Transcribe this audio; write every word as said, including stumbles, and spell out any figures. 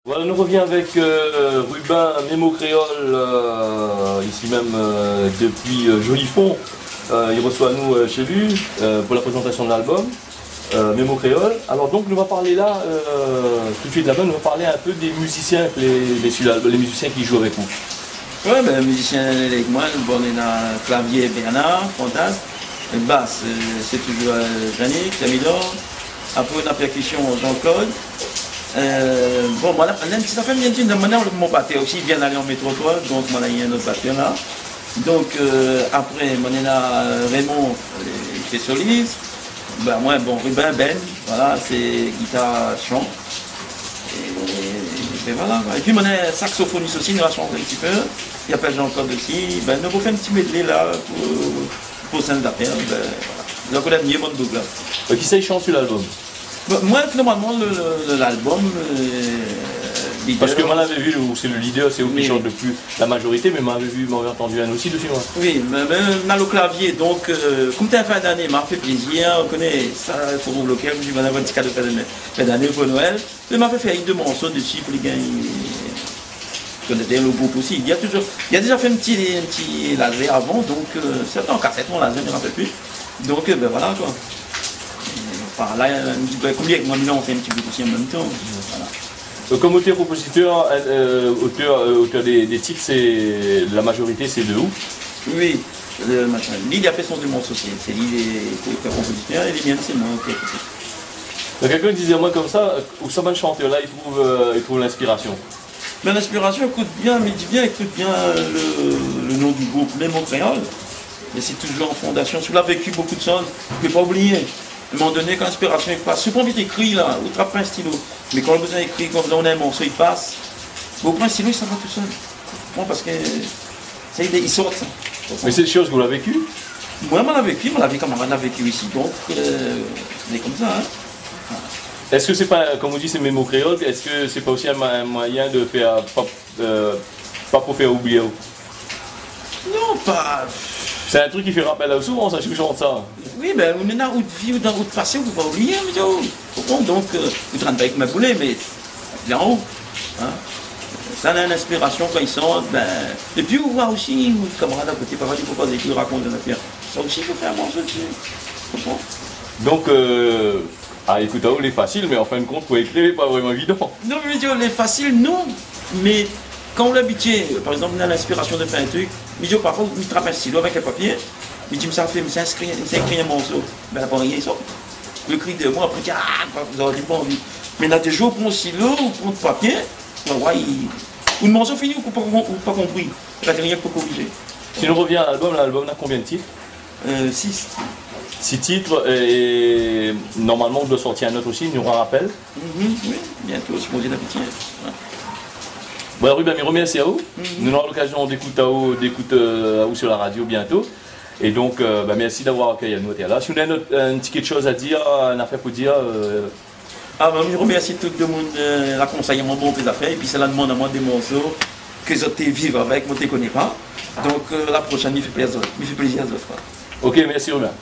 Voilà, nou revien avèk, euh, Rubin, Mémo Kréol, euh, isi mèm, euh, dopi, euh, Joli Fond. Euh, li resoi anou, euh, shé li, euh, pou la prézantasion de lalbom, euh, Mémo Kréol. Alor donk, nou va parl la, euh, tout de suit la, nou va parl in pé dé mizisien, lé, lé, su lalbom, lé mizisien ki zoué avèk ou. Ouais, ben, mizisien avèk moin, bon, néna klavié Bernard Fantas, bas, euh, sé toujour, euh, Yannick Camilo. Apré, néna pèrkision Jean-Claude. Euh, bon, voilà, néna in ti zafèr bien di, néna mon batèr osi, li vien alé an métropol, donk, voilà, néna in ot batèr la. Donk, euh, apré, néna, euh, Raymond, euh, li fé solis. Ben, moin, bon, Rubin, Ben, voilà, sé gitar, shan. É, é ben voilà, koi. Épi, néna saksofonis osi, nou la shanz in ti pé. Li apèl Jean-Claude osi. Ben, nou fé in ti medley la pou, pou sèn d'apèl, ben, voilà. Donk, nou la mié bann boug la. Euh, kisa i shant su lalbom ? Ben, moin, normalman, le, le, le, lalbom, euh, lidèr. Parske moin lavé vi, ou sé le lidèr, sé ou ki shant le pli. La majorité, mé moin lavé vi, moin lavé antandi inn osi dési, moin. Oui, mé, mé, na le klavié, donk, euh, kom té fin d'ané, ma fé plézir, ou koné, sa, fo mon bloké, mi di, voilà, in ti kado fin d'ané, fin d'ané pou Noèl. Mé ma fé fé dé morso dési pou lé gingn konèt le group osi. Li la toujour, li la déza fé in ti, in ti lazèr avan, donk, euh, sé an kasèt, an lazèr, mi rapèl pi. Donk, euh, ben voilà, koi. Anfin, la, mi di, ben, konbien moin, mi fé in ti bout osi an mèm tan. Voilà. Euh, kom otèr-konpozitèr, euh, otèr, euh, otèr dé, dé tit, sé, la majorité, sé de ou ? Oui, euh, machin. Li, li la fé son dé morso, sé, sé li lé otèr-konpozitèr, é lé mienn, sé moin, otèr-konpozitèr. Donk, kèlkin i di amoin konmsa, euh, ousa bann shantèr la, i trouv, euh, i trouv linspirasion ? Ben, linspirasion, ékout bien, mi di bien, ékout bien, euh, le, le non du group, Mémo Kréol. Mé sé toujour an fondasion. Si ou la véki bonpé de shoz, ou pé pa oublié. A in moman doné, kan linspirasion i pas, si ou la anvi ékri la, ou trap in stilo. Mé kan ou la bezoin ékri, kan ou néna in morso i pas, ou pran in stilo, i sava tousèl. Bon, parske sa, i, i sort, sa. Mé sé dé shoz ke ou la véki ? Moin, moin la véki, moin la vi kamarad la véki isi, donk, euh, lé konmsa, in. Èske sé pa, kom ou di, sé Mémo Kréol, èske sé pa osi in mo-, in moiyin de fé, pa, euh, pa pou fé oublié aou ? Non, pa. Sé in trik ki fé rapèl aou souvan, sa, si ou shant sa. Oui, ben, ou néna out vi, ou dan out pasé, ou pé pa oublié, mi di aou. Ou konpran ? Donk, euh, ou trèn pa èk ma boulé, mé li lé anlèr ou, in. Sa néna linspirasion kan i sort, ben, épi ou voi osi, out kamarad a koté, parfoi, li propoz, li rakont in zafèr. Sa osi, i fo fé in morso dési. Ou konpran ? Donk, euh, a, ékout, aou, lé fasil, mé an fin de kont, pou ékri, lé pa vréman évidan. Non, mé mi di, lé fasil, non. Mé kan ou labitié, par égzanp, ou néna linspirasion de fé in trik, mi di, parfoi, mi trap in stilo avèk in papié, mi di, mi sa fé, mi sa ékri, mi sa ékri in morso. Ben, la pa rien, sa. Ou ékri dé mo, apré, ou di, a, pa, ou la di, pa anvi. Mé na dé zour, ou pran stilo, ou pran papié, ou voi, i, out morso fini, ou pa, ou pa konpri. Ou la di, rien pou korijé. Si nou revien a lalbom, lalbom na konbien de tit ? Euh, sis. Sis tit, é normalman, ou doi sortir in ot osi, nou rapèl. Mhm, oui, bientôt, si Bondié na pitié. Ouais. Bon, Rubin, mi remèrsi aou. Mhm. Nou nora lokazion d'ékout aou, d'ékout, euh, aou sur la radio bientôt. É donk, euh, ben, mèrsi d'avoir akèy anou la. Si ou néna in ot, in ti kékshoz a dir, in afèr pou dir, euh, A, ben, mi remèrsi tout demoun, euh, la konsèy amoin bonpé zafèr, épi sa la demann amoin dé morso ke zot té viv avèk, moin té koné pa. Donk, euh, la proshèn, mi fé plézir, mi fé plézir azot, koi. Ok, mèrsi, Rubin.